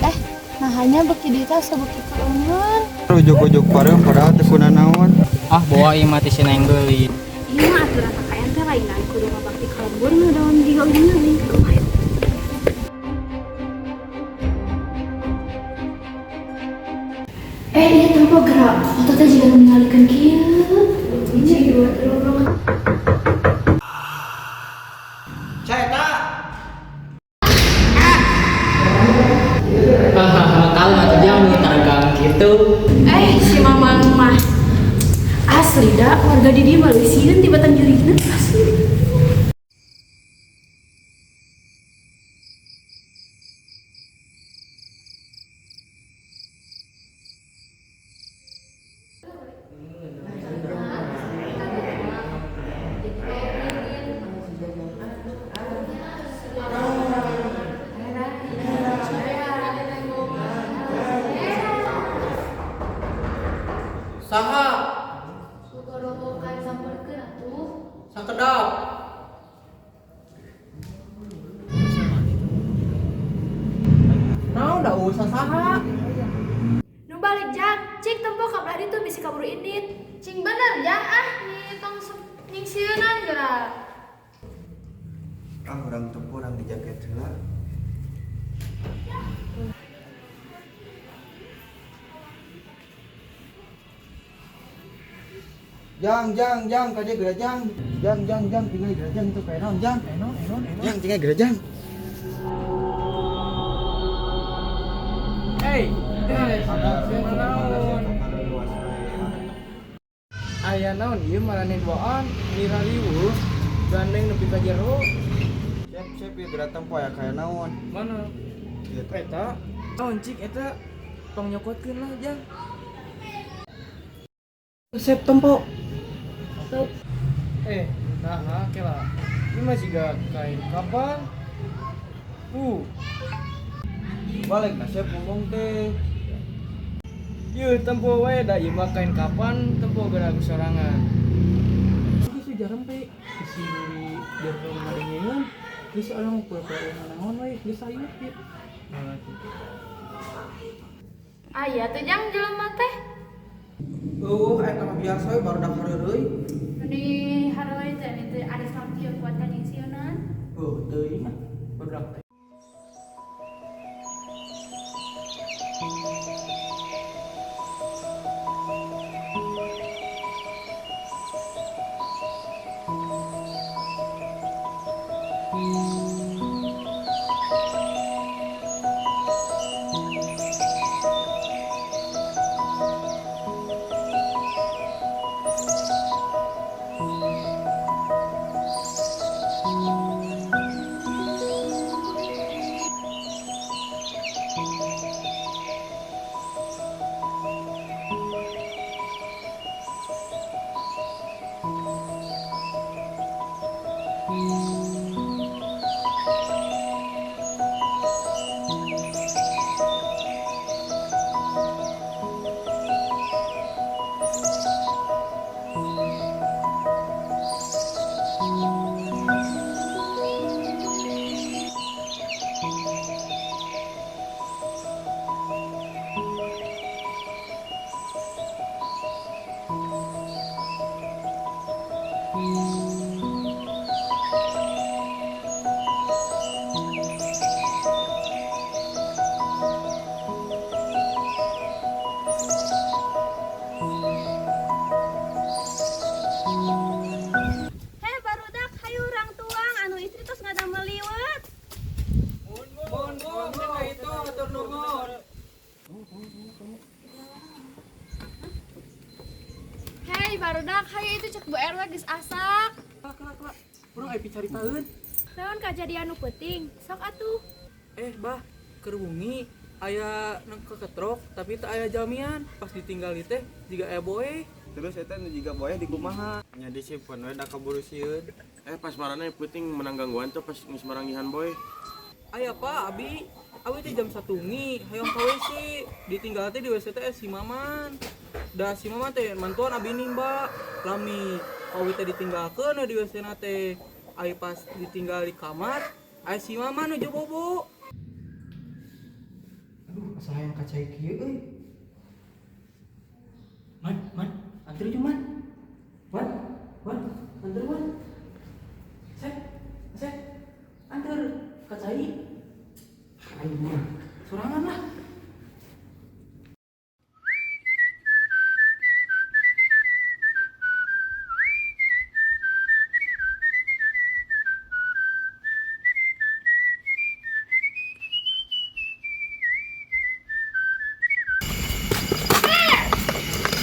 Eh, naha nya beki dieu sabeuki keungeun. Ujug-ujug pareum padahal teu kunanaon. Ah, bawa ieu mah teh si Neng geulis. Iya mah aturan KKN teh lainan kudu ngabakti ka lembur daun jiga ujungna nih. Eh, iya tempo gerak. Foto teh jiga ningalikeun kieu. Ini dua terus. Ceta. Hahaha, kalau atuh jang teregang gitu. Eh, si Mamang mah asli da warga di dieu mah leuwih sieun tibatan jurig asli. Saha? Gogorowokan samperkeun atuh. Sakedap. Naon da usah saha? Nu balik jang, cik tempo ka belah ditu bisi kaburu indit. Cing bener jang ah, nih tong nyingsieunan geura. Ah, urang tempo urang di jaket heula. Jang, jang, jang, kade geura jang. Jang, jang, jang, tinggal geura jang itu kayak naon, jang. Enon, enon, enon. Jang, tinggal geura jang. Hey, guys, naon? Aya naon ieu maraneh duaan nirariweuh gandeng nepi ka jero. Siap, siap, ya geura tempo ya kayak naon. Mana? Gitu. Eta, naon cik eta tong nyokotkeun lah jang. Resep tempo. Eh, nah, kela. Ini mah jiga kain kapan? Balik nah siap ngomong teh. Yeuh tempo we da ieu mah kain kapan tempo geura sorangan. Geus jarempe isi jero ngadengeun. Geus urang pura-pura naon we geus ayo ieu. Nah, gitu. Aya teh jang jelema teh. Eueuh eta mah biasa we barudak hareureuy. Di hareureuy teh teh ada samti kuat ka nyingsieunan. Heuh teuing mah barudak teh. Heh barudak hayu urang tuang anu istri tos ngadamel liwet. Mun bu, mereka itu atur nuhun. Hei barudak, hayu itu cek Bu RW geus asak. Kak, kak, kak. Urang aya picaritaeun. Naon kajadian nu penting? Sok atuh. Eh, bah, keur wengi aya nu keketrok tapi teu aya jamian. Pas ditinggali teh jiga aya boe. Terus eta nu jiga boeh di kumaha? Nya disimpen we da kaburu sieun. Eh, pas maraneh peuting menang gangguan tuh pas geus maranggihan boy. Aya pak, abi abi teh jam 1 ngi hayang ka WC, ditinggal teh di WC teh si Maman. Da si Maman teh mantuan abi nimba lami. Abi teh ditinggalkeun we di WC na teh. Ai pas ditinggal di kamar, aya si Maman nuju bobo. Asa hayang ka cai kieu euy. Man, man, anter cuman. Wan, wan, anter wan. Sep, sep, anter ka cai. Aing mah sorangan lah.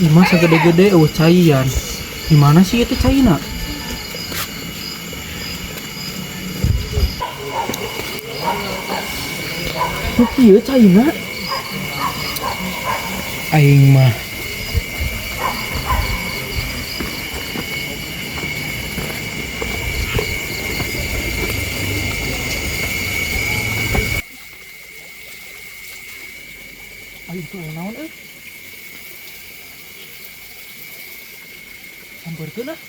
Imah segede-gede eueuh caian. Di mana sih itu caina? Nu kieu caina? Aing mah. Aing tuh naon euy? Sampeurkeun ah.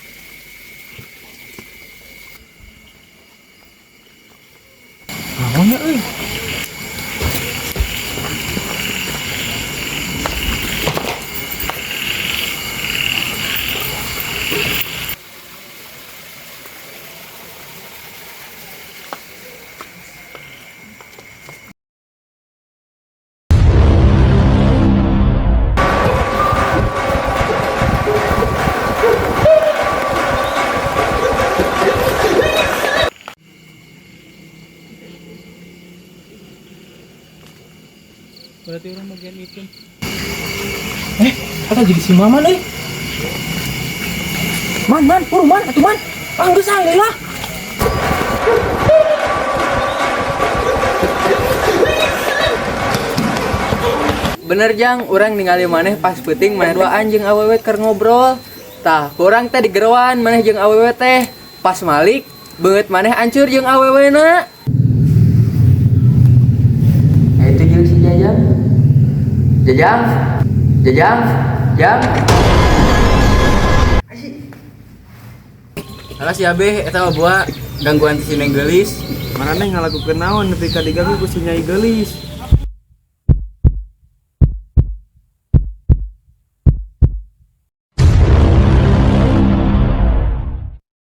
Naon ya euy? Berarti orang bagian itu. Kata jadi si Maman euy. Man, man, buru man, atuh man. Ah, geus ah, lah. Bener Jang, urang ningali maneh pas peuting maneh dua anjing awewe keur ngobrol. Tah, kurang teh digeroan maneh jeung awewe teh. Pas malik, beungeut maneh hancur jeung awewena. Nah, itu jeung si Jajang. Jajang, Jajang, Jang. Alah si Abe, eta mah buah gangguan si Neng Geulis. Maraneh ngalakukeun naon nepi ka diganggu ku si Nyai Geulis.